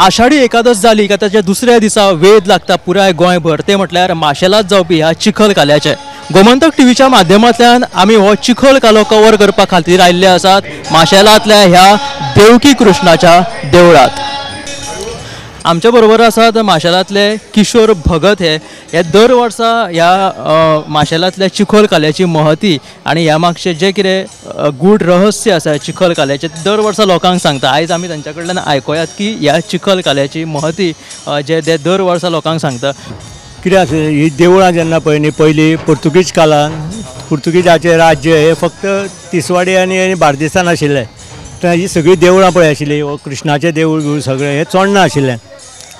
आषाढी एकादश जाली का ताच्या दुसऱ्या दिसा वेध लागता पुराय गोंयभर, ते म्हटल्यार माशेलांत जावपी ह्या चिखल काल्याचे। गोमंतक टीव्हीच्या माध्यमांतल्यान आमी हो चिखल कालो कवर करपा खातीर आयिल्ले आसात माशेलांतल्या ह्या देवकी कृष्णाच्या देवळांत। आमच्या बरोबर आसात माशेलांतले किशोर भगत। हे दर वर्सा ह्या माशेलांतल्या चिखल काल्याची महती आनी ह्या मागचें जें कितें गूढ रहस्य आसा चिखल काल्याचें दर वर्सा लोकांक सांगता। आयज आमी तांच्या कडल्यान आयकुयात की ह्या चिखल काल्याची महती जे ते दर वर्सा लोकांक सांगता। कितें आसा, ही देवळां जेन्ना पळय न्ही, पयलीं पुर्तुगीज काळान पुर्तुगीजाचें राज्य हें फक्त तिसवाडी आनी बार्देसान आशिल्लें। तेन्ना ही सगळीं देवळां पळय आशिल्लीं, हो कृष्णाचें देवूळ बिवूळ सगळें हें चोडणां आशिल्लें।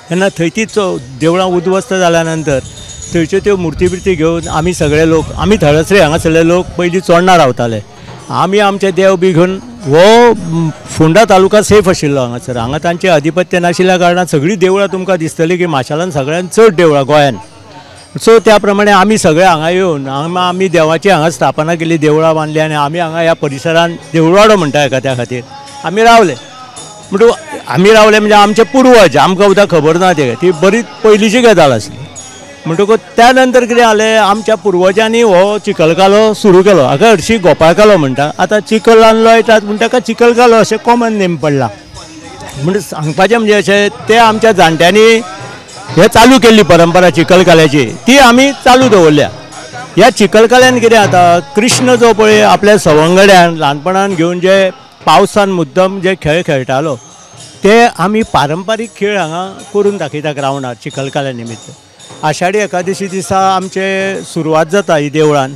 तेन्ना थंय ती देवळां उद्ध्वस्त जाल्या नंतर थंयच्यो त्यो मुर्ती बिर्ती घेवन आमी सगळे लोक, आमी थळसरे हांगासरले लोक पयलीं चोडणां रावताले। आमी आमचे देव बी घेवन हो फोंडा तालुका सेफ आशिल्लो हांगासर। हांगा तांचें आधिपत्य नाशिल्ल्या कारणान सगळीं देवळां तुमकां दिसतलीं की माशेलान सगळ्यान चड देवळां गोंयान। सो त्या प्रमाणे आमी सगळे हांगा येवन हांगा आमी देवाची हांगा स्थापना केली, देवळां बांदली आनी आमी हांगा ह्या परिसरान देवळवाडो म्हणटा हेका, त्या खातीर आमी रावले। म्हणटकूच आमी रावले म्हणजे आमचे पुर्वज, आमकां सुद्दां खबर ना ते, ती बरीच पयलींची गजाल आसली। म्हणटकूच त्या नंतर कितें जालें, आमच्या पुर्वजांनी हो चिखलकालो सुरू केलो। हाका हरशीं गोपाळकालो म्हणटा, आतां चिखलान लोळटात म्हण ताका चिखलकालो अशें कॉमन नेम पडला। म्हणजे सांगपाचें म्हणजे अशें, ते आमच्या जाणट्यांनी हे चालू केल्ली परंपरा चिखलकाल्याची, ती आमी चालू दवरल्या। ह्या चिखलकाल्यान कितें जाता, कृष्ण जो पळय आपल्या सवंगड्यान ल्हानपणान घेवन जे पावसान मुद्दम जे खेळ खेळटालो ते आमी पारंपारीक खेळ हांगा करून दाखयता ग्रावंडार चिखलकाल्या निमित्त। आषाढी एकादशी दिसा आमचे सुरवात जाता ही देवळान,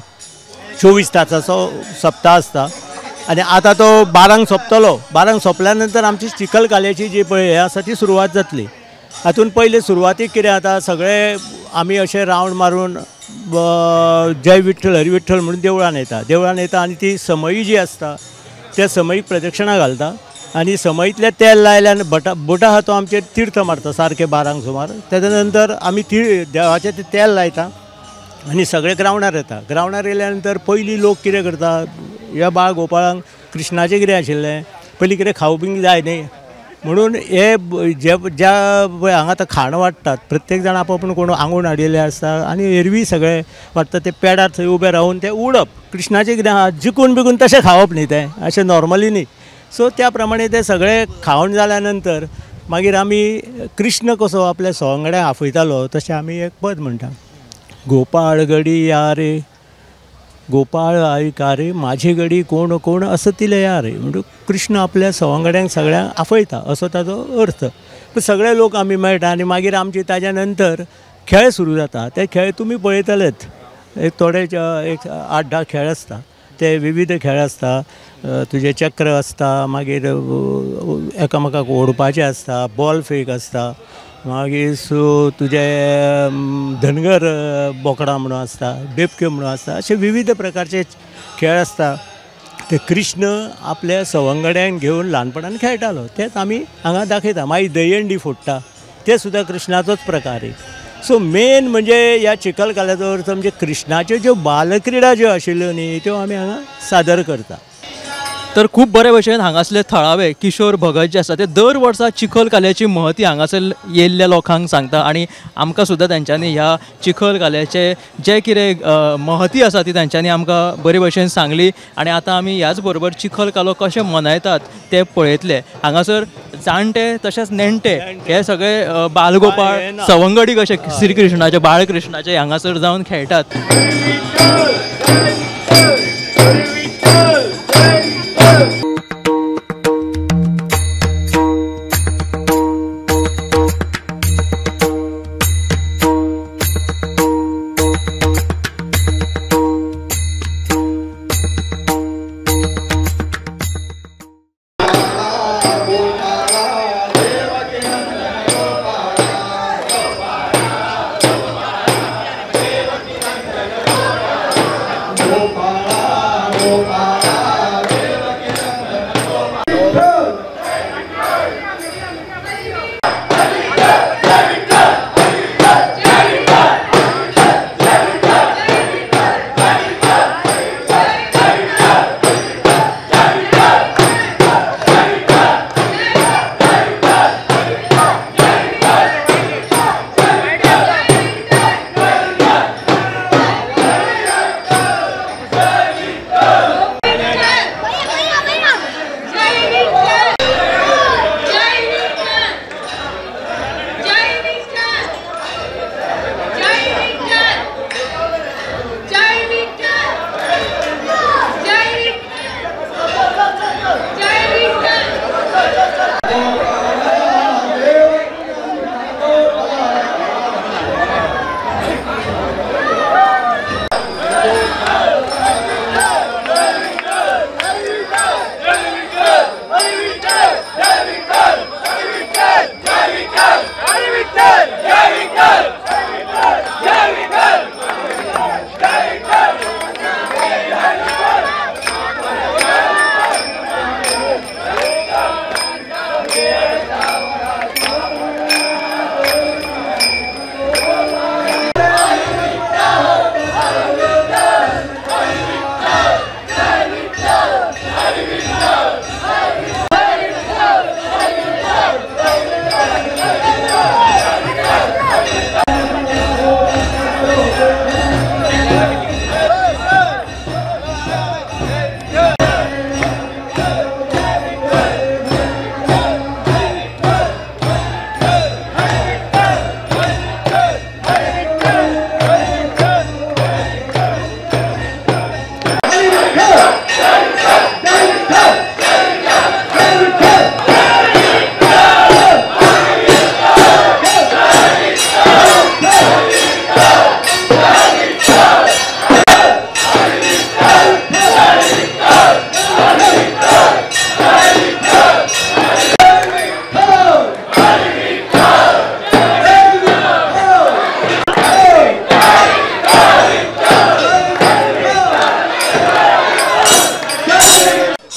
24 तासाचो सप्ताह आसता आनी आतां तो 12 सोंपतलो। 12 सोंपल्या नंतर आमची चिखलकाल्याची जी पळय हें आसा ती सुरवात जातली। हातून पयले सुरवातीक कितें जाता, सगळे आमी अशे रावंड मारून जय विठ्ठल हरी विठ्ठल म्हणून देवळान येता, देवळान येता आनी ती समयी जी आसता त्या समयीक प्रदक्षिणा घालता आनी समयींतलें तेल लायल्यान बोटा आहा तो आमचेर तीर्थ मारता सारकें 12 सुमार। तेच्या नंतर आमी देवाचें तें तेल लायता आनी सगळे ग्रावंडार येता। ग्रावंडार येयल्या नंतर पयलीं लोक कितें करता, ह्या बाळ गोपाळांक कृष्णाचें कितें आशिल्लें, पयलीं कितें खावंक बीन जाय न्ही म्हणून हे जे ज्या पळय हांगा आतां खाण वाडटात, प्रत्येक जाण आपूण कोण आंगून हाडिल्लें आसता आनी एरवी सगळे वाडटा ते पेडार थंय उबे रावन ते उडप कृष्णाचें कितें आहा जिखून बिकून तशें खावप न्ही, तें अशें नॉर्मली न्ही। सो त्या प्रमाणे ते सगळे खावन जाल्या नंतर मागीर आमी कृष्ण कसो आपल्या सवंगड्यांक आफयतालो तशें आमी एक पद म्हणटा, गोपाळ गडी या रे गोपाळ आयका रे माझे गडी कोण कोण असतिले या रे। म्हणजे कृष्ण आपल्या सवंगड्यांक सगळ्यांक आफयता असो ताजो अर्थ। पण सगळे लोक आमी मेळटा आनी मागीर आमची ताज्या नंतर खेळ सुरू जाता। ते खेळ तुमी पळयतलेच, एक थोडे एक 8-10 खेळ आसता, ते विविध खेळ आसता। तुजें चक्र आसता, मागीर एकामेकाक ओडपाचें आसता, बॉल फेक आसता, मागीर सो तुजें धनगर बोकडां म्हणून आसता, बेबक्यो म्हणून आसता, अशे विविध प्रकारचे खेळ आसता। ते कृष्ण आपल्या सवंगड्यांक घेवन ल्हानपणान खेळटालो तेच आमी हांगा दाखयता। मागीर दहीहंडी फोडटा ते सुद्दां कृष्णाचोच प्रकार एक। सो मेन म्हणजे ह्या चिखलकाल्याचो अर्थ म्हणजे कृष्णाच्यो ज्यो बालक्रिडा ज्यो आशिल्ल्यो न्ही त्यो आमी हांगा सादर करता। तर खूब बरे भशेन हांगासले थळावे किशोर भगत जे आसा ते दर वर्सा चिखल काल्याची महती हांगासर येयल्ल्या लोकांक सांगता आनी आमकां सुद्दां तेंच्यांनी ह्या चिखल काल्याचे जे कितें महती आसा ती तेंच्यांनी आमकां बरे भशेन सांगली। आनी आतां आमी ह्याच बरोबर चिखल कालो कशें मनयतात ते पळयतले। हांगासर जाणटे तशेंच नेणटे हे सगळे बालगोपाळ सवंगडी कशे श्रीकृष्णाचे बाळकृष्णाचे हांगासर जावन खेळटात।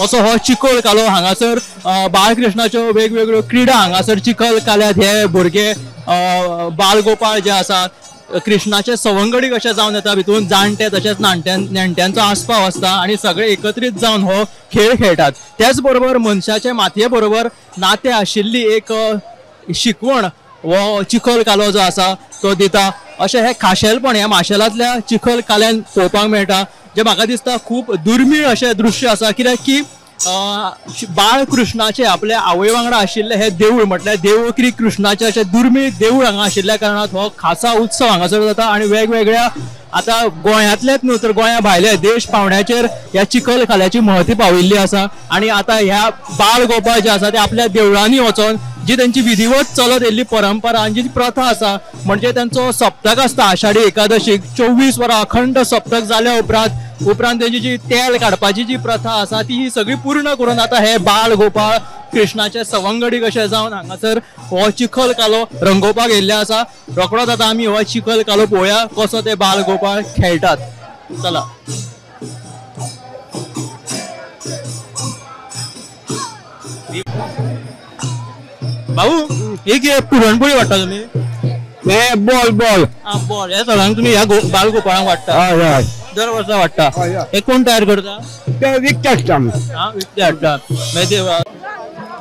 असो हो चिखल कालो हांगासर बाळकृष्णाच्यो वेगवेगळ्यो क्रिडा हांगासर चिखल काल्यात हे भुरगे बालगोपाळ जे आसा कृष्णाचे सवंगडी कशे जावन येता भितून जाणटे तशेंच नेणट्यांचो आस्पाव आसता आनी सगळे एकत्रीत जावन हो खेळ खेळटात. त्याच बरोबर मनशाचे मातये बरोबर नातें आशिल्ली एक शिकवण हो चिखल कालो जो आसा तो दिता. अशें हें खाशेलपण ह्या माशेलांतल्या चिखल काल्यान पळोवपाक मेळटा, जें म्हाका दिसता खूब दुर्मीळ अशें दृश्य आसा. कित्याक की बाळकृष्णाचे आपल्या आवय वांगडा आशिल्ले हे देवूळ म्हटल्यार देवकी कृष्णाचे अशें दुर्मीळ देवूळ हांगा आशिल्ल्या कारणान हो खासा उत्सव हांगासर जाता आनी वेगवेगळ्या आतां गोंयांतलेच न्हू तर गोंया भायले देश पावंड्याचेर ह्या चिखल काल्याची महती पाविल्ली आसा. आनी आतां ह्या बाळगोपाळ जे आसा ते आपल्या देवळांनी वचोन जी तेंची विधिवत चलत येयल्ली परंपरा आनी जी प्रथा आसा म्हणजे तेंचो सप्तक आसता आषाढी एकादशीक 24 वरां अखंड सप्तक जाल्या उपरांत तेंची जी तेल काडपाची जी प्रथा आसा ती ही सगळी पूर्ण करून आतां हे बाळ गोपाळ कृष्णाचे सवंगडी कशे जावन हांगासर हो चिखल कालो रंगोवपाक येयल्ले आसा. रोकडोच आतां आमी हो चिखल कालो पळोवया कसो ते बाळ गोपाळ खेळटात. चला भाऊ, एक पुरणपोळी वाटता तुमी? बॉल बॉल बॉल ह्या सगळ्यांक तुमी ह्या बाल गोपाळांक वाडटा, दर वर्सा वाडटा. हे कोण तयार करता? ते विकते हाडटा. विकते हाडटा. मागीर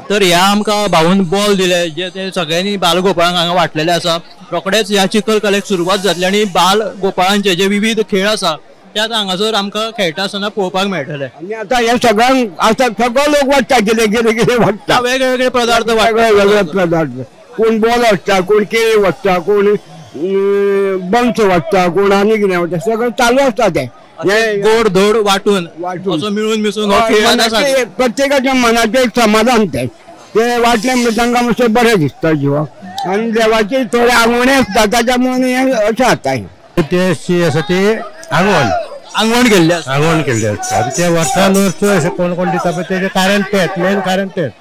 तर ह्या आमकां भाऊन बॉल दिले जे ते सगळ्यांनी बालगोपाळांक हांगा वाटलेले आसा. रोखडेच ह्या चिखल काल्याक सुरवात जातली आनी बालगोपाळांचे जे विविध खेळ आसा ते आतां हांगासर आमकां खेळटा आसतना पळोवपाक मेळटले. आनी आतां हे सगळ्यांक आतां सगळो लोक वाडटा, कितें कितें कितें वाडटा, वेगवेगळे पदार्थ वाडटा, वेगवेगळे पदार्थ. कोण बॉल वाडटा, कोण केळी वाडटा, कोण बंस वाडटा, कोण आनी कितें वाडटा, सगळें चालू आसता. ते गोड धोड वाटून वाटून मिळून मिसळून प्रत्येकाच्या मनाचें एक समाधान तें ते वाटलें म्हणटा तांकां मातशें बरें दिसता जिवाक आनी देवाचे थोडे आंगवणे आसता ताच्या मुळे हें अशें जाता. ते आसा ती आंगवण आंगवण केल्ले आसता, आंगवण केल्ले आसता. आनी ते वर्सान वर्स अशें कोण कोण दिता पळय तेजें कारण तेंच, मेन कारण तेंच.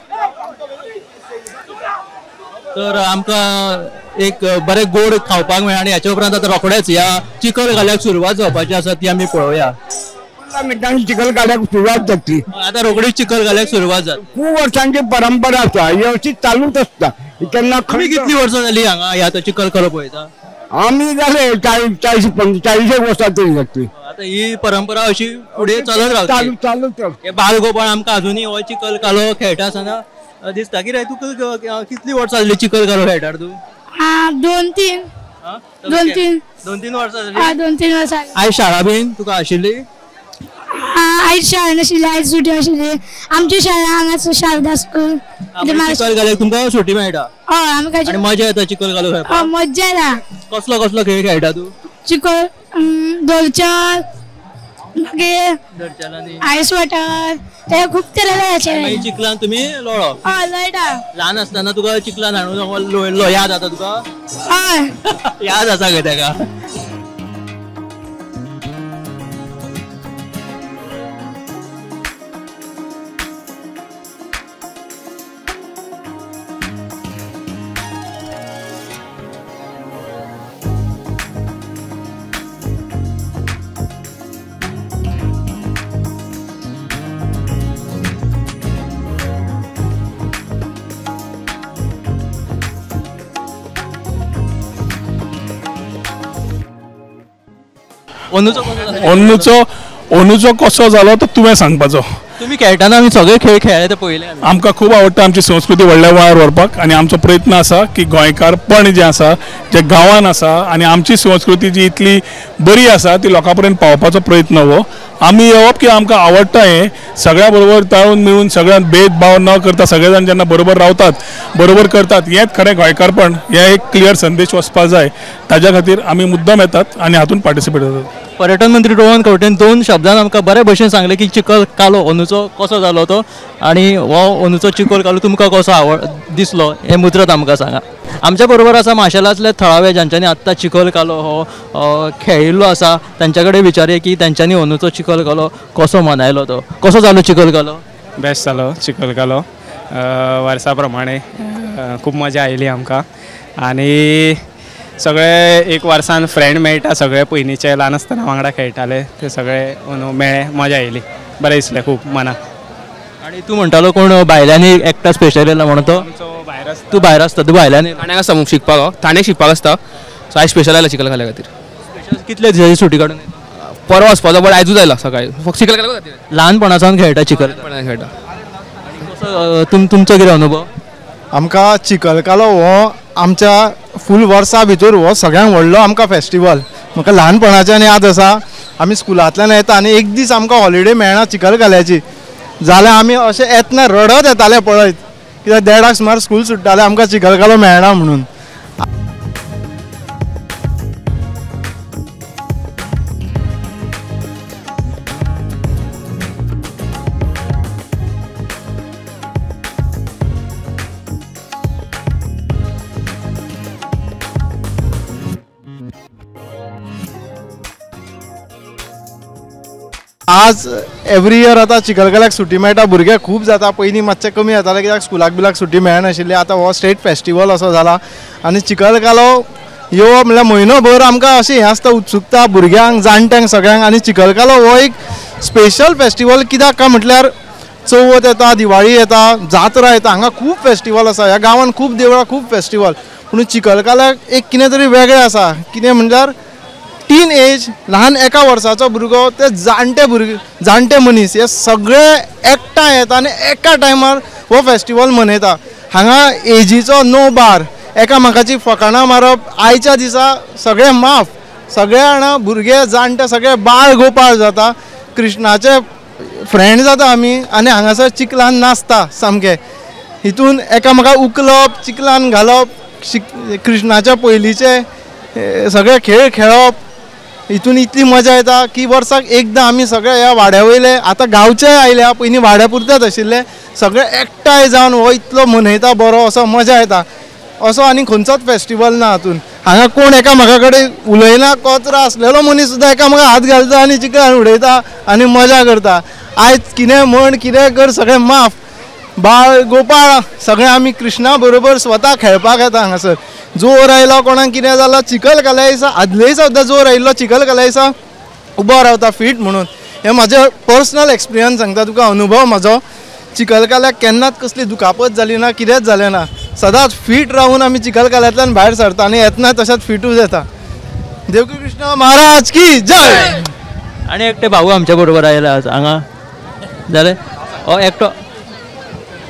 तर आमकां एक बरें गोड खावपाक मेळ्ळें आनी हाच्या उपरांत आतां रोखडेच ह्या चिखल काल्याक सुरवात जावपाची आसा ती आमी पळोवया. 15 मिनटांनी चिखल काल्याक सुरवात जातली. आतां रोखडीच चिखल काल्याक सुरवात जाता. खूब वर्सांची परंपरा आसा, ही अशी चालूच आसता. केन्ना कितली वर्सां जाली हांगा ह्या चिखल कालो पळयता? आमी जाले 40 45 वर्सां तरी जातली. आतां ही परंपरा अशी फुडें चलत रावता, चालूच रावता. बालगोपाळ आमकां अजुनूय हो चिखल कालो खेळटा आसतना दिसता. कितें तुका कितली वर्सां जाली चिखल कालो खेळटार तूं? 2-3 2-3 वर्सां जाली. 2-3 वर्सां. आयज शाळा बीन तुका आशिल्ली? आयज शाळा नाशिल्ली, आयज सुटी आशिल्ली. आमची शाळा हांगाच शारदा स्कूल. चिखल काल्याक तुमकां सुटी मेळटा? हय, आमकां. मजा येता चिखल कालो खेळपाक? मज्जा येता. कसलो कसलो खेळ खेळटा तूं? चिखल धोलचाल, मागीर आयस वॉटर, ते खूब तरेचे. चिखलान तुमी लोळो? हय, लोळटा. ल्हान आसतना तुका चिखलान हाडून लोळिल्लो याद जाता तुका? हय, याद आसा गे तेका. अंदूचो कसो जालो तो तुवें सांगपाचो. तुमी खेळटाना आमी सगळे खेळ खेळ्ळे ते पळयले. आमकां खूब आवडटा आमची संस्कृती व्हडल्या वळार व्हरपाक आनी आमचो प्रयत्न आसा की गोंयकारपण जें आसा जें गांवान आसा आनी आमची संस्कृती जी इतली बरी आसा ती लोकां पर्यंत पावपाचो प्रयत्न हो. आमी येवप की आमकां आवडटा हें सगळ्या बरोबर ताळून मिळून सगळ्यांत भेदभाव न करता सगळे जाण जेन्ना बरोबर रावतात बरोबर करतात हेंच खरें गोंयकारपण. हें एक क्लियर संदेश वचपाक जाय, ताज्या खातीर आमी मुद्दम येतात आनी हातूंत पार्टिसिपेट जातात. पर्यटन मंत्री रोहन खंवटेन 2 शब्दान आमकां बरे भशेन सांगलें की चिखल कालो अंदूचो कसो जालो तो आनी हो अंदूचो चिखल कालो तुमकां कसो आवड दिसलो हें मुजरत आमकां सांगा. आमच्या बरोबर आसा माशेलांतले थळावे ज्यांच्यांनी आत्तां चिखल कालो हो खेळिल्लो आसा तांच्या कडेन विचारया की तांच्यांनी अंदूचो चिखल कालो कसो मनयलो, तो कसो जालो चिखल कालो? बेस्ट जालो चिखल कालो, वर्सा प्रमाणे खूब मजा आयली आमकां आनी सगळे एक वर्सान फ्रेंड मेळटा, सगळे पयलींचे ल्हान आसतना वांगडा खेळटाले ते सगळे मेळ्ळे, मजा आयली, बरें दिसलें खूब मनाक. आनी तूं म्हणटालो कोण भायल्यांनी एकटा स्पेशल येयला म्हणून तो तूं भायर आसता, तूं भायल्यान ठाण्याक आसता शिकपाक, ठाण्याक शिकपाक आसता. सो आयज स्पेशल आयला चिखल काल्या खातीर. स्पेशल कितले दिसांची सुटी काडून? परवा वचपाचो बट आयजूच आयला सकाळी, फक्त चिखल काल्या खातीर. ल्हानपणासावन खेळटा चिखल? खेळटा. तुमचो कितें अनुभव? आमकां चिखलकालो हो आमच्या फूल वर्सा भितर हो सगळ्यांत व्हडलो आमकां फेस्टिवल. म्हाका ल्हानपणाच्यान याद आसा आमी स्कुलांतल्यान येता आनी एक दीस आमकां हॉलिडे मेळना चिखलकाल्याची, जाल्यार आमी अशें येतना रडत येताले पळयत, कित्याक देडाक सुमार स्कूल सुट्टालें, आमकां चिखलकालो मेळना म्हणून. आज एवरी इयर आतां चिखलकाल्याक सुटी मेळटा, भुरगे खूब जाता. पयलीं मातशें कमी जातालें कित्याक स्कुलाक बिलाक सुटी मेळनाशिल्ली. आतां हो स्टेट फेस्टिवल असो जाला आनी चिखलकालो येवप म्हणल्यार म्हयनो भर आमकां अशें हें आसता उत्सुकता भुरग्यांक जाणट्यांक सगळ्यांक. आनी चिखलकालो हो एक स्पेशल फेस्टिवल कित्याक काय म्हटल्यार चवथ येता, दिवाळी येता, जात्रा येता, हांगा खूब फेस्टिवल आसा ह्या गांवांत, खूब देवळां, खूब फेस्टिवल. पूण चिखलकाल्याक एक कितें तरी वेगळें आसा. कितें म्हणल्यार टीन एज, ल्हान एका वर्साचो भुरगो ते जाणटे भुरगे, जाणटे मनीस हे सगळे एकठांय येता आनी एका टायमार हो फेस्टिवल मनयता. हांगा एजीचो नो बार, एकामेकाची फकाणां मारप, आयच्या दिसा सगळे माफ, सगळे जाणां भुरगे जाणटे सगळे बाळ गोपाळ जाता, कृष्णाचे फ्रेंड जाता आमी. आनी हांगासर चिखलान नाचता सामके, हितून एकामेकाक उखलप, चिखलान घालप, कृष्णाच्या पयलींचे सगळे खेळ खेळप, हितून इतली मजा येता की वर्साक एकदां आमी सगळे ह्या वाड्या वयले, आतां गांवचे आयल्या, पयलीं वाड्या पुरतेच आशिल्ले, सगळे एकठांय जावन हो इतलो मनयता बरो असो मजा येता. असो आनी खंयचोच फेस्टिवल ना हातून. हांगा कोण एकामेका कडेन उलयना, कोचरो आसलेलो मनीस सुद्दां एकामेका हात घालता आनी चिखलान उडयता आनी मजा करता. आयज कितें म्हण कितें कर सगळें माफ, बाळ गोपाळ सगळें आमी कृष्णा बरोबर स्वता खेळपाक येता हांगासर. जोर आयलो कोणाक कितें जालां, चिखलकाल्या दिसा आदले दिसा सुद्दां जोर आयिल्लो, चिखलकाल्या दिसा उबो रावता फीट म्हणून. हें म्हाजें पर्सनल एक्सपिरियन्स सांगता तुका, अनुभव म्हाजो. चिखलकाल्याक केन्नाच कसली दुखापत जाली ना, कितेंच जालें ना, सदांच फीट रावून आमी चिखलकाल्यांतल्यान भायर सरता आनी येतना तशेंच फिटूच येता. देवकी कृष्ण महाराज की जय. आनी एकटे भाऊ आमच्या बरोबर आयला हांगा जालें हो एकटो.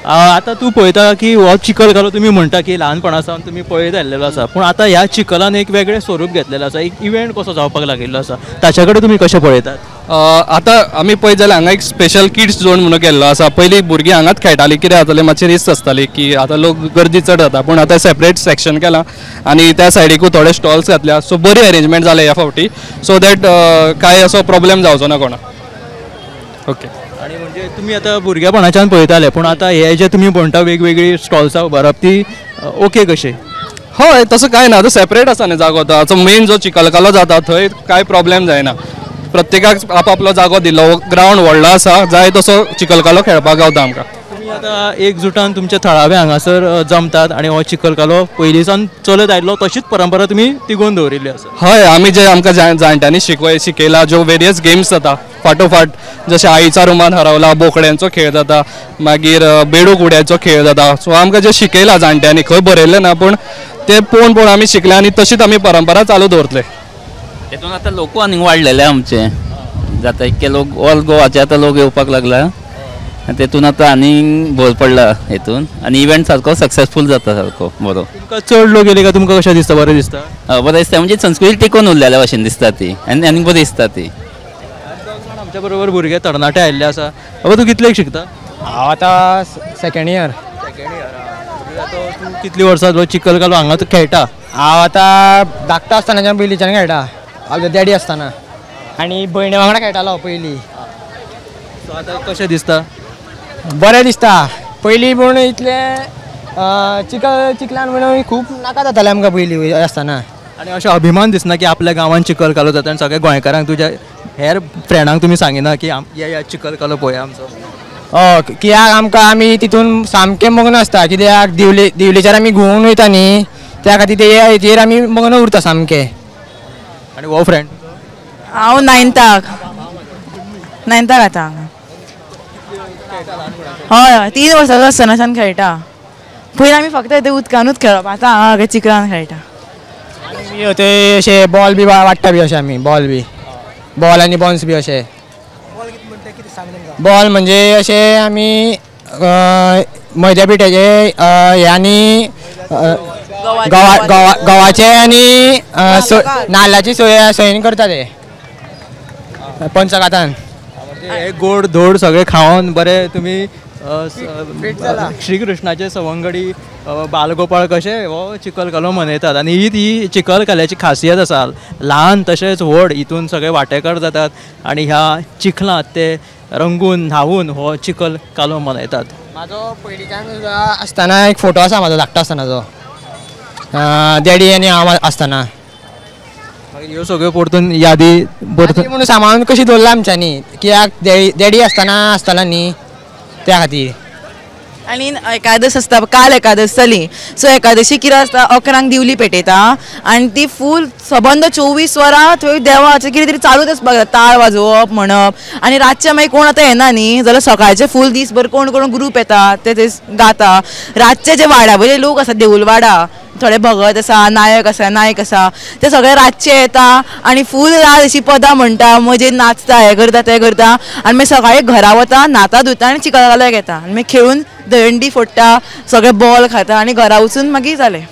आतां तूं पळयता की हो चिखलकालो तुमी म्हणटा की ल्हानपणा सावन तुमी पळयत आयिल्लो आसा, पूण आतां ह्या चिखलान एक वेगळें स्वरूप घेतलेलें आसा, एक इव्हेंट कसो जावपाक लागिल्लो आसा, ताच्या कडेन तुमी कशें पळयतात? आतां आमी पळयत जाल्यार हांगा एक स्पेशल किड्स झोन म्हणून केल्लो आसा. पयलीं भुरगीं हांगाच खेळटालीं, कितें जातालें मातशें रिस्क आसताली की आतां लोक गर्दी चड जाता, पूण आतां सेपरेट सेक्शन केलां आनी त्या सायडीकूय थोडे स्टॉल्स घातल्या. सो बरी अरेंजमेंट जाल्या ह्या फावटी, सो that कांय असो प्रॉब्लेम जावचो ना कोणाक. ओके. आनी म्हणजे तुमी आतां भुरगेपणाच्यान पळयताले, पूण आतां हे जे तुमी म्हणटा वेगवेगळी स्टॉल्सां उबारप ती ओके कशी? हय, तसो कांय ना, आतां सेपरेट आसा न्ही जागो. आतां मेन जो चिखलकालो जाता थंय कांय प्रॉब्लेम जायना, प्रत्येकाक आपआपलो जागो दिल्लो, ग्रावंड व्हडलो आसा, जाय तसो चिखलकालो खेळपाक गावता आमकां. तुमी आतां एकजुटान तुमचे थळावे हांगासर जमतात आनी हो चिखलकालो पयलींसान चलत आयिल्लो तशीच परंपरा तुमी तिगोवन दवरिल्ली आसा. हय, आमी जे आमकां जाणट्यांनी शिकयला, ज्यो वेरियस गेम्स जाता फाटोफाट, जशें आईचा रुमान हरवला, बोकड्यांचो खेळ जाता, मागीर बेडूक उड्याचो खेळ जाता. सो आमकां जें शिकयलां जाणट्यांनी, खंय बरयलें ना, पूण ते पळोवन पळोवन आमी शिकले आनी तशीच आमी परंपरा चालू दवरतले. तेतून आतां लोकू आनीक वाडलेले आमचे जाता, इतके लोक ऑल गोवाचे आतां लोक येवपाक लागला आनी तेतून आतां आनीक भर पडला हेतून, आनी इव्हेंट सारको सक्सेसफूल जाता सारको बरो. तुमकां चड लोक येयले काय तुमकां कशें दिसता? बरें दिसता? हय, बरें दिसता, म्हणजे संस्कृती टिकून उरलेल्या भशेन दिसता ती आनी आनीक बरी दिसता ती. आमच्या बरोबर भुरगे तरणाटे आयिल्ले आसा. बाबा तूं कितलेक शिकता? हांव आतां सेकेंड इयर. Second year. तूं कितलीं वर्सां चिखलकालो हांगा तूं खेळटा? हांव आतां धाकटो आसतनाच्यान पयलींच्यान खेळटा, हांव डॅडी आसतना आनी भयणी वांगडा खेळटालो पयलीं. सो आतां कशें दिसता? बरें दिसता. पयलीं पूण इतलें चिखलान म्हणून खूब नाका जातालें आमकां पयलीं आसतना. आनी अशें अभिमान दिसना की आपल्या गांवांत चिखलकालो जाता आनी सगळ्या गोंयकारांक तुज्या हेर फ्रेंडांक तुमी सांगिना की या चिखलकालो पळोवया आमचो? हय, कित्याक आमकां आमी तितून सामकें मग्न आसता, कित्याक दिवलेचेर आमी घुंवून वयता न्ही, त्या खातीर ते हेजेर आमी मग्न उरता सामकें. आनी हो फ्रेंड? हांव नायन्ताक आतां. हय हय 3 वर्सांचो आसतनाच्यान खेळटा. पयलीं आमी फक्त ते उदकानूच खेळप, आतां हांगा चिखलान खेळटा. आनी ते अशे बॉल बी वाडटा बी अशे आमी बॉल बी बॉल आनी बॉन्स बी अशे. बॉल म्हणजे अशे आमी मैद्या पिठाचे हे आनी गव्हाचे आनी नाल्लाची सोयेन करता ते पंचकातान. हे गोड धोड सगळे खावन बरे तुमी श्रीकृष्णाचे सवंगडी बालगोपाळ कशे हो चिखल कालो मनयतात. आनी ही ती चिखल काल्याची खासियत आसा. ल्हान तशेंच व्हड हितून सगळे वांटेकार जातात आनी ह्या चिखलांत ते रंगून न्हांवून हो चिखल कालो मनयतात. म्हाजो पयलींच्यान आसतना एक फोटो आसा म्हाजो धाकटो आसतनाचो, डॅडी आनी हांव आसतना. मागीर ह्यो सगळ्यो परतून यादी म्हणून सांबाळून कशी दवरला आमच्यांनी, कित्याक डॅडी आसतना आसताला न्ही त्या खातीर. आनी एकादस आसता, काल एकादस जाली, सो एकादशी कितें आसता 11 दिवली पेटयता आनी ती फूल सबंद 24 वरां थंय देवाचें कितें तरी चालूच आसपाक जाय, ताळ वाजोवप म्हणप. आनी रातचें मागीर कोण आतां येना न्ही जाल्यार सकाळचें फूल दीसभर कोण कोण ग्रूप येता ते गाता. रातचे जे वाड्या वयले लोक आसा, देऊलवाडा थोडे भगत आसा, नायक आसा, नायक आसा, ते सगळे रातचे येता आनी फूल रात अशी पदां म्हणटा, मजेन नाचता, हें करता तें करता. आनी मागीर सकाळी घरा वता, न्हाता धुता आनी चिखल काल्याक येता आनी मागीर खेळून दहीहंडी फोडटा, सगळे बॉल खाता आनी घरा वचून मागीर जालें.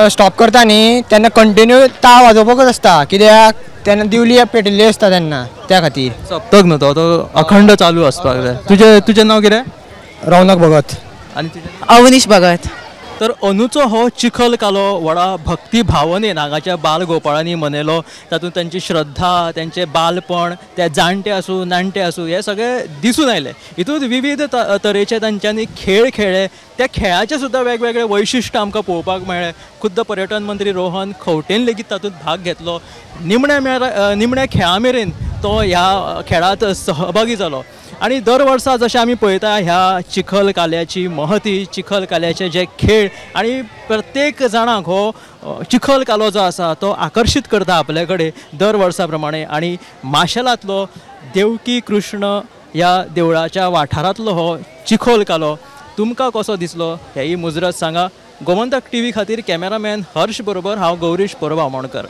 स्टॉप करता न्ही तेन्ना कंटिन्यू ताळ वाजोवपाकूच आसता, कित्याक तेन्ना दिवली पेटिल्ली आसता तेन्ना, त्या खातीर. सप्तक न्हू तो अखंड चालू आसपाक जाय. तुजें तुजें नांव कितें? रौनक भगत. आनी तुजें? अवनीश भगत. तर अनुचो हो चिखल कालो व्हडा भक्ती भावनेन हांगाच्या बालगोपाळांनी मनयलो. तातूंत तांची श्रद्धा, तांचें बालपण, ते जाणटे आसूं नाणटे आसूं हे सगळे दिसून आयले. हितूंत विविध तरेचे तांच्यांनी खेळ खेळ्ळे. त्या खेळाचे सुद्दां वेगवेगळे वैशिश्ट आमकां पळोवपाक मेळ्ळें. खुद्द पर्यटन मंत्री रोहन खंवटेन लेगीत तातूंत भाग घेतलो. निमण्या खेळा मेरेन तो ह्या खेळांत सहभागी जालो. आनी दर वर्सा जशें आमी पळयता ह्या चिखल काल्याची महती, चिखल काल्याचे जे खेळ आनी प्रत्येक जाणांक हो चिखल कालो जो आसा तो आकर्शीत करता आपले कडेन दर वर्सा प्रमाणे. आनी माशेलांतलो देवकी कृष्ण ह्या देवळाच्या वाठारांतलो हो चिखल कालो तुमकां कसो दिसलो हेंय मुजरत सांगा. गोमंतक टीव्ही खातीर कॅमेरामॅन हर्ष बरोबर हांव गौरीश परब आमोणकर.